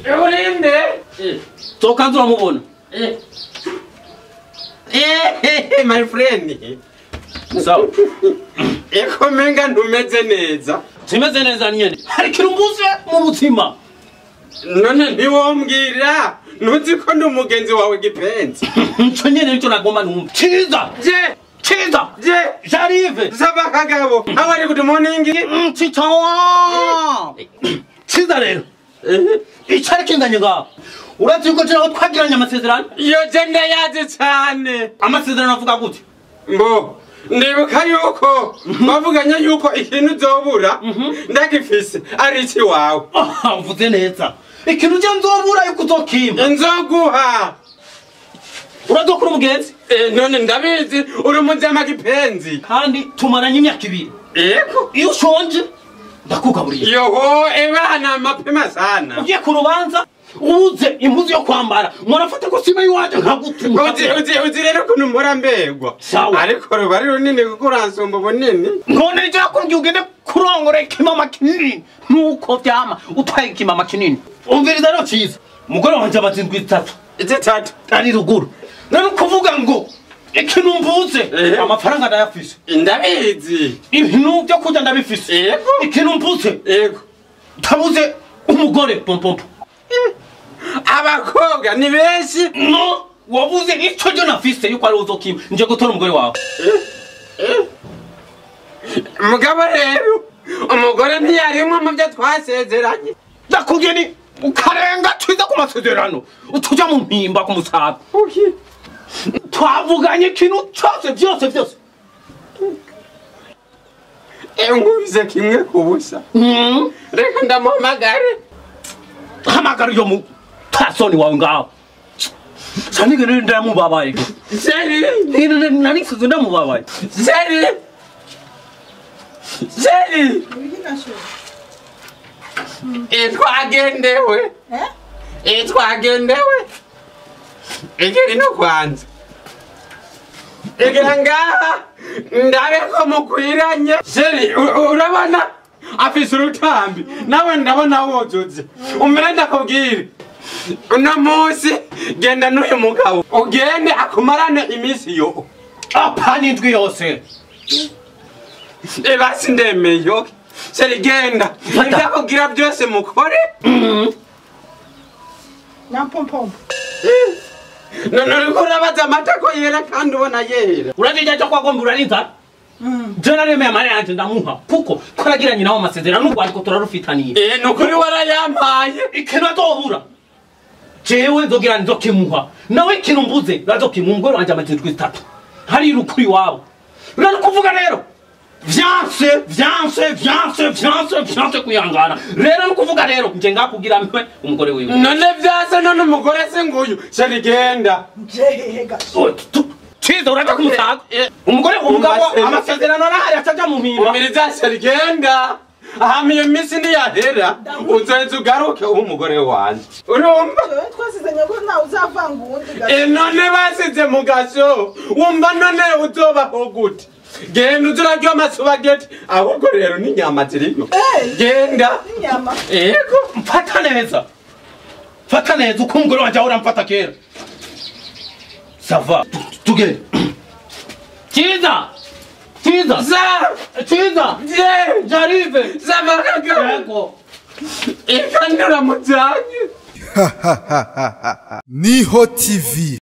Urinde Tokanzu uramubona. My friend. Sawa. Eko menga ntumeze neza. Simeze neza nyene. Hari ikintu mbuze mu buzima. None ntiwombwira. Ntuzi ko ndi umugenzi wawe gipenzi. Nco nyene nicyo nagomba numva. Ciza. Je. Ciza. Je. J'arrive. Saba kagabo. How are you? Good morning. Cicawa. Ciza rero. Icari kindanye ngaho. Urazi yuko je nawe twagiranye amasezerano? Iyo je ndayazi cane. Amasezerano avuga gute? Mbo. Ndibuka yuko bavuganye yuko ikintu uzobura ndagifise ari iki wawe. Uvuze neza. Ikintu je nzobura yuko uzokimpa. Nzoguha. Urazokura umugenzi? None ndabizi uri umuzama gipenzi. Kandi tumaranye imyaka ibiri. Yego. Iyo ushonje ndakugaburiye. Yoho ebana mapema sana. Ugiye ku rubanza uze impuzu yo kwambara murafata ko sima yiwaje nkagutuma. Uzi rero kuntu mpora mbegwa. Ariko ruba ari runini kuko uransumba ubunini. None nje nakubwiye ugende kurongora ikimama kinini nuko vyama utwaye ikimama kinini. Umviriza rero ciza. Umugore wanje amaze indwi zitatu. Zitatu ari ruguru. None kuvuga ngo ikintu mvuze amafaranga ndayafise. Ndabizi. Ibintu byo kurya ndabifise. Yego. Ikintu mvuze. Yego. Tabuze umugore pompompo. Abakobwa ni benshi. No, wabuze ico je nafise yuko ari uzokima. Nje gutora umugore wawe. Mugabo rero umugore ntiyarimwe mu byo twasezeranye. Ndakubwiye ni ukarenga twiza ku masezerano. Utuja mu mpimba ku musabe. Twavuganye ikintu cyose byose byose. Engubize kimwe kubusa. Reka ndamuhamagare. Hamagara uyo mu tasoni wawe ngaho. Sanige nari ndamubabaye. Seri. Nari nsize ndamubabaye. Seri. Seri. Twagendewe. Twagendewe. Egeri no kwanza. Egera ngaha ndabe ko mukwiranye. Seri urabona afise urutambi nawe ndabona wozoze. Umere ndakubwira. Uno munsi genda n'uyu mugabo ugende akumarane iminsi yo. Apana indwi yose. Basi ndemeye. Seri genda. Ndakubwira byose mukore. Na pompompo. None uriko urabaza amata ko yera kandi ubona yera. Urazi cyo kwagomba urarinza? Je naremeye amara yanje ndamuha kuko twaragiranye nawe amasezerano n'urwandiko turarufitaniye. Nukuri warayampaye. Ikintu azobura. Jewe nzogira nzokimuha. Nawe ikintu mbuze razokimuha umugore wanje amaze indwi zitatu. Hari rukuri wabo. Urari kuvuga rero. Vyanse vyanse vyanse vyanse vyanse kuyangana. Rero nukuvuga rero nje ngakugira mpe umugore wiwe. None vyanse none umugore se nguyu. Seri genda. Nje hega. Ciza uraja kumusaga. Umugore umugabo amasezerano arahari ataja mu mpimba. Umiriza seri genda. Ahama iyo minsi ntiyahera. Uzoheza ugaruke ube umugore wanje. Urumva? Twasizanye ko ntawe uzavanga uwundi gaso. None basize mu gaso. Wumva none uzobaho gute? Genda uzurarya amasupageti ahubwo rero n'inyama ziriyo. Genda. Inyama. Yego. Mfata neza. Mfata neza uko umugore wanje ahora amfata kera. Ça va. Tugende. Ciza. Ciza. Za. Ciza. Je. J'arrive. Saba kagabo. Yego. Ikandura mujanye. Niho TV.